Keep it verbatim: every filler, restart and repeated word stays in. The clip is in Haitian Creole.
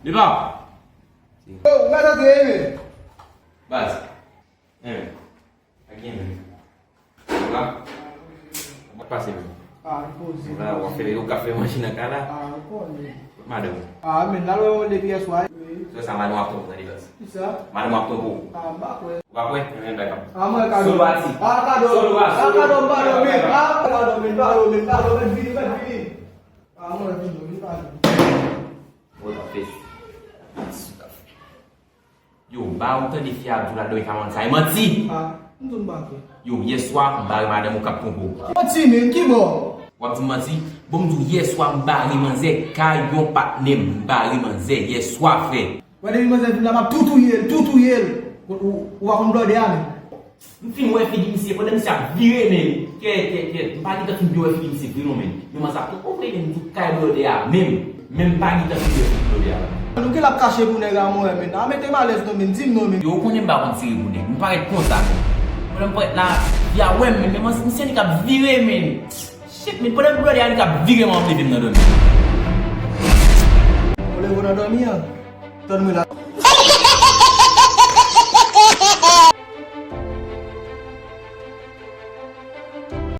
Depa! Yo, ou mèt antre wi men. Baz. Enben. Pa gen menm. Ou la? Ou pa pase menm. Ah, m poze. Ou la, w ap fè, ou ka fè manje nan kay la? Ah, ou konnen. Kot madanm ou? Ah, men, n al wè yon de pyès wa. Wi. Se sa, madanm ap tonbe nan depans. Kisa? Madanm ap tonbe. Ah, m pa kwè. Ou pa kwè? Enben, dakò. Ah, mwen, kado. Solo ati. Ah, kado. Solo a, ah, solo. Kado, m pa dòmi. Ah, kado, men, pa dòmi, pa dòmi, vini, vini. Ah, mwen, vini, vini, pa dòmi. Hold up, face. Yo, ba ou tande fi a di w l al dòmi ka manti, sa e manti. Ah, m di w m pa kwè. Yo, yèswa, m bare madanm ou k ap twonpe w. Manti, men, ki bò? W ap di m manti? Bon, m di w, yèswa, m bare manzè kay yon patnè m. M bare manzè, yèswa, frè. Wè, depi manzè vin la, m ap tou touye l, tou touye l. Ou, ou, ou pa konn blòdè a, men. M fin wè figi misye, pandan misye ap vire, men. Kè, kè, kè. M pa gentan fin byen wè figi misye vre non, men. Men manzè ap tou, o, vre, men, m di w kay blòdè a, menm. Men m pa gentan fin wè figi blòdè a. Nou gen l ap kache pou nèg a, mwen, men. A mete m alèz non, men. Di m non, men. Yo, ou konnen m pa konn tire pou nèg. M parèt konsa, men. Pandan m parèt la, fi a wè m, men, men manzè, misye li k ap vire, men. Shit, men, pandan blòdè a li k ap vire, mwen, m leve m nan dòmi. Ou leve w nan dòmi an? Tann mwen la.